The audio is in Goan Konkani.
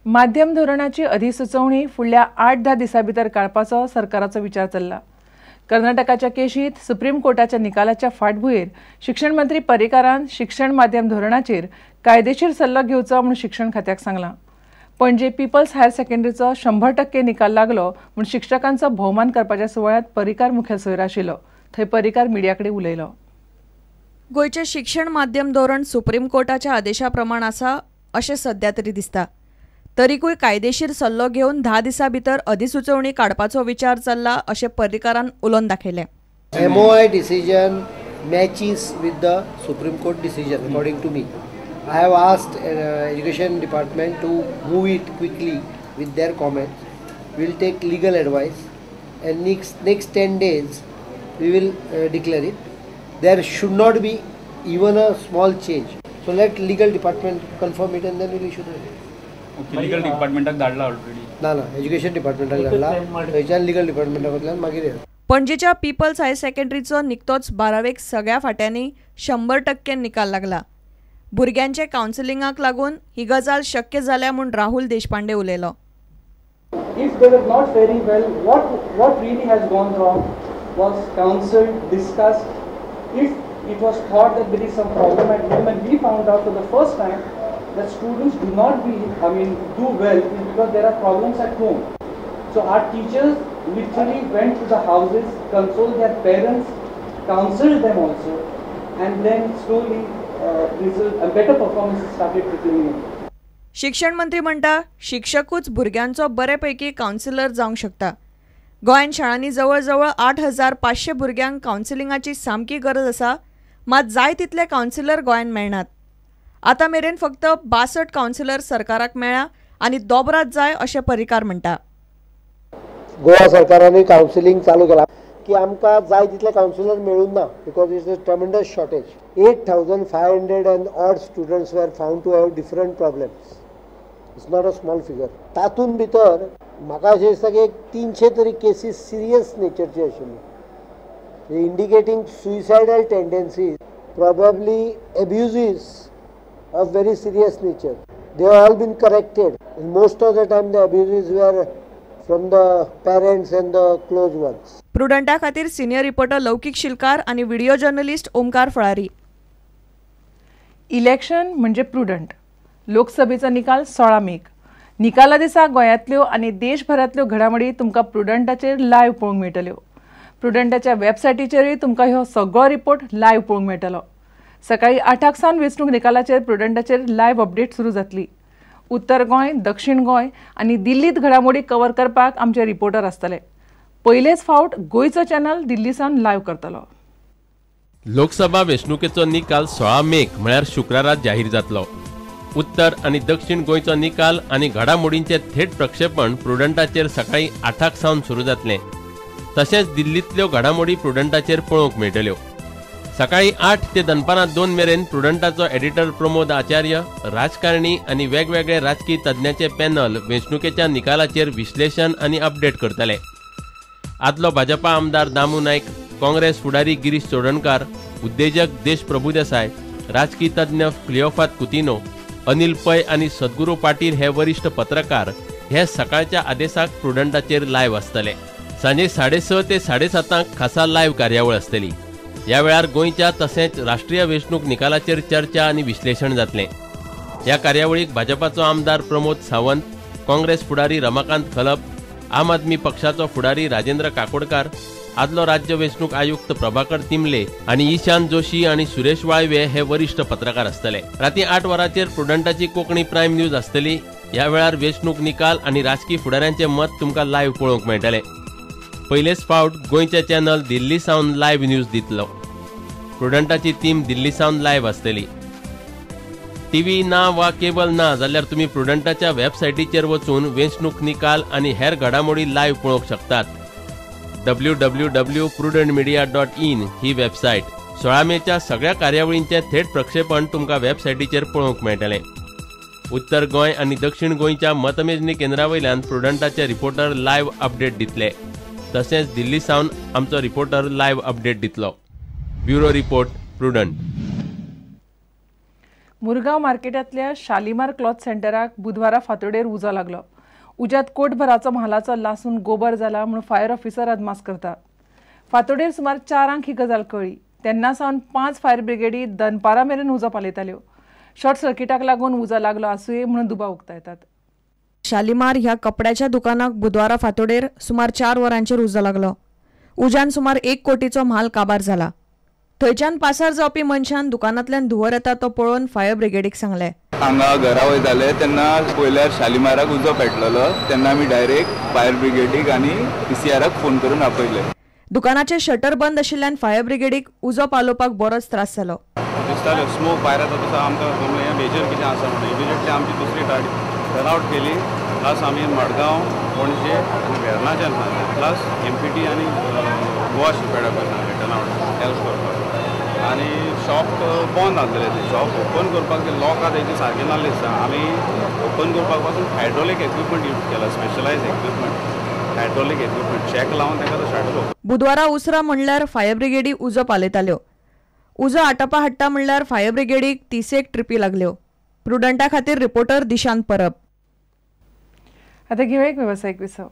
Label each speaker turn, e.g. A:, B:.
A: माध्यम धोरणाची अधिसुचोवणी फुडल्या 8-10 दिसां भितर काडपाचो सरकाराचो विचार चल्ला. कर्नाटकाच्या केशीत सुप्रीम कोर्टाच्या निकालाच्या फाटभुंयेर शिक्षण मंत्री पर्रीकारान शिक्षण माध्यम धोरणाचेर कायदेशीर सल्लो घेवचो म्हूण शिक्षण खात्याक सांगलां. पणजे पीपल्स हायर सेकंडरीचो 100% निकाल लागलो म्हूण शिक्षकांचो भोवमान करपाच्या सुवाळ्यांत पर्रीकार मुखेल सोयरो आशिल्लो. थंय पर्रीकार मिडिया कडेन उलयलो.
B: गोंयचें शिक्षण माध्यम धोरण सुप्रीम कोर्टाच्या आदेशा प्रमाण आसा अशें सध्या तरी दिसता. तरीकूय कायदेशीर सल्लो घेवन 10 दिसां भितर अधिसुचोवणी काडपाचो विचार चल्ला अशें पर्रीकारान उलोवन दाखयलें.
C: MOI decision matches with the Supreme Court decision according to me. I have asked education department to move it quickly with their comments. We will take legal advice and next 10 days we will declare it. There should not be even a small change. So let legal department confirm it and then we will issue the.
D: Okay, legal डिपार्टमेंटाक धाडला ऑलरेडी?
C: ना ना, एज्युकेशन डिपार्टमेंटाक धाडला, थंयच्यान लिगल डिपार्टमेंटांतल्यान मागीर.
B: पणजेच्या पीपल्स हायर सेकंडरीचो निकतोच 12वेक सगळ्या फाट्यांनी 100% निकाल लागला. भुरग्यांचे कावन्सिलिंगाक लागून ही गजाल शक्य जाल्या म्हूण राहुल देशपांडे उलयलो.
E: If they were not very well, what really has gone wrong was counselled, discussed. If it was thought that there is some problem at home, and we found out for the first time that students do not do well is because there are problems at home. So our teachers literally went to the houses, consoled their parents, counseled them also, and then slowly result, better performance started trickling in.
B: शिक्षण मंत्री म्हणटा शिक्षकूच भुरग्यांचो बरे पैकी कावन्सिलर जावंक शकता. गोंयांत शाळांनी जवळ जवळ 8500 भुरग्यांक कावन्सिलिंगाची सामकी गरज आसा, मात जाय तितले कावन्सिलर गोंयांत मेळनात. आतां मेरेन फक्त 62 कावन्सिलर सरकाराक मेळ्ळा आनी दोबरात जाय अशें पर्रीकार म्हणटा.
C: गोवा सरकारान कावन्सिलींग चालू केला की आमकां जाय तितले कावन्सिलर मेळूंक ना because it's a tremendous shortage. 8500 and odd students were found to have different problems. It's not a small figure. तातूंत भितर म्हाका अशें दिसता की एक 300 तरी केसीस सिरियस नेचरची आशिल्ली, indicating suicidal tendencies, probably abuses of very serious nature. They have all been corrected. And most of the time the abuses were from the parents and the close ones.
B: प्रुडंटा खातीर सिनियर रिपोर्टर लौकिक शिलकार आणि व्हिडिओ जर्नलिस्ट ओमकार फळारी.
A: इलेक्शन म्हणजे प्रुडंट. लोकसभेचो निकाल 16 मेक. निकाला दिसा गोंयांतल्यो आनी देशभरांतल्यो घडामोडी तुमकां प्रुडंटाचेर लायव्ह पळोवंक मेळटल्यो. प्रुडंटाच्या वेबसायटीचेरूय तुमकां ह्यो सगळो रिपोर्ट लायव्ह पळोवंक मेळटलो. सकाळी 8 सावन वेंचणूक निकालाचेर प्रुडंटाचेर लायव्ह अपडेट सुरू जातली. उत्तर गोंय, दक्षिण गोंय आनी दिल्लीत घडामोडी कवर करपाक आमचे रिपोर्टर आसतले. पयलेच फावट गोंयचो चॅनल दिल्ली सावन लायव्ह करतलो.
F: लोकसभा वेंचणुकेचो निकाल 16 मेक म्हळ्यार शुक्रारा जाहीर जातलो. उत्तर आनी दक्षिण गोंयचो निकाल आनी घडामोडींचे थेट प्रक्षेपण प्रुडंटाचेर सकाळी 8 सावन सुरू जातलें. तशेंच दिल्लींतल्यो घडामोडी प्रुडंटाचेर पळोवंक मेळटल्यो. सकाळी 8 ते दनपारां 2 मेरेन प्रुडंटाचो एडिटर प्रमोद आचार्य, राजकारणी आनी वेगवेगळे राजकी तज्ञांचे पॅनल वेंचणुकेच्या निकालाचेर विश्लेशण आनी अपडेट करतले. आदलो भाजपा आमदार दामू नायक, काँग्रेस फुडारी गिरीश चोडणकार, उद्देजक देश प्रभुदेसाय, राजकी तज्ञ क्लियोफात कुतिनो, अनिल पै आनी सद्गुरू पाटील हे वरिष्ठ पत्रकार हे सकाळच्या आदेसाक प्रुडंटाचेर लायव्ह आसतले. सांजे 6:30 ते 7:30 खासा लायव्ह कार्यावळ आसतली. ह्या वेळार गोंयच्या तशेंच राष्ट्रीय वेंचणूक निकालाचेर चर्चा आनी विश्लेशण जातलें. ह्या कार्यावळीक भाजपाचो आमदार प्रमोद सावंत, काँग्रेस फुडारी रमाकांत खलप, आम आदमी पक्षाचो फुडारी राजेंद्र काकोडकार, आदलो राज्य वेंचणूक आयुक्त प्रभाकर तिमले आनी ईशान जोशी आनी सुरेश वाळवे हे वरिष्ठ पत्रकार आसतले. राती 8 वरांचेर प्रुडंटाची कोंकणी प्रायम न्यूज आसतली. ह्या वेळार वेंचणूक निकाल आनी राजकी फुडाऱ्यांचें मत तुमकां लायव्ह पळोवंक मेळटलें. पयलेच फावट गोंयचे चॅनल दिल्ली सावन लायव्ह न्यूज दितलो. प्रुडंटाची टीम दिल्ली सावन लायव्ह आसतली. टीव्ही ना वा केबल ना जाल्यार तुमी प्रुडंटाच्या वेबसायटीचेर वचून वेंचणूक निकाल आनी हेर घडामोडी लायव्ह पळोवंक शकतात. www.prudentmedia.in he website. 16 मेच्या सगळ्या कार्यावळींचें थेट प्रक्षेपण तुमकां वेबसायटीचेर पळोवंक मेळटलें. उत्तर गोंय आनी दक्षिण गोंयच्या मतमेजणी केंद्रा वयल्यान प्रुडंटाचे रिपोर्टर लायव्ह अपडेट दितले. तशेंच दिल्ली सावन आमचो रिपोर्टर लायव्ह अपडेट दितलो. Bureau report, Prudent.
A: मुरगांव मार्केटांतल्या शालिमार क्लॉथ सेंटराक बुधवारा फांतोडेर उजो लागलो. उज्यांत कोटभराचो म्हालाचो लासून गोबर जाला म्हूण फायर ऑफिसर अदमास करता. फांतोडेर सुमार 4 ही गजाल कळ्ळी तेन्ना सावन 5 फायर ब्रिगेडी दनपारा मेरेन उजो पालयताल्यो. शॉर्ट सर्किटाक लागून उजो लागलो आसुये म्हणून दुबाव उक्तायतात.
B: शालिमार ह्या कपड्याच्या दुकानाक बुधवारा फांतोडेर सुमार 4 वरांचेर उजो लागलो. उज्यान सुमार 1 कोटीचो म्हाल काबार जाला. थंयच्यान पासार जावपी मनशान दुकानांतल्यान धुंवर येता तो पळोवन फायर ब्रिगेडीक सांगलें.
G: हांगा घरा वयताले तेन्ना पयल्यार शालिमाराक उजो पेटलेलो तेन्ना आमी डायरेक्ट फायर ब्रिगेडीक आनी पीसीआराक फोन करून आपयले.
B: दुकानाचे शटर बंद आशिल्ल्यान फायर ब्रिगेडीक उजो पालोवपाक बरोच त्रास जालो.
H: दिसताले स्मोक भायर येता तसो आमकां जमलें मेजर कितें आसा म्हणून इमिजिएटली आमची दुसरी गाडी टर्न आवट केली. प्लस आमी मडगांव, पणजे आनी वेर्नाच्यान सांगलें, प्लस एमपीटी आनी गोवा शिपयार्डा कडेन सांगलें टर्न आवट हेल्प करपाक. आनी शॉप बंद आसलेलें, तें शॉप ओपन करपाक ते लॉक आहा तेजी सारकें नासलें दिसता. आमी ओपन करपाक पासून हायड्रोलीक इक्विपमेंट यूज केला, specialise equipment, hydraulic equipment check लावन ताका तो शटर.
B: बुधवारा उसरां म्हणल्यार फायर ब्रिगेडी उजो पालयताल्यो. उजो आटपा हाडटा म्हणल्यार फायर ब्रिगेडीक 30 ट्रिपी लागल्यो. प्रुडंटा खातीर रिपोर्टर दिशांत परब.
A: आता घेऊया एक वेवसायीक विसव.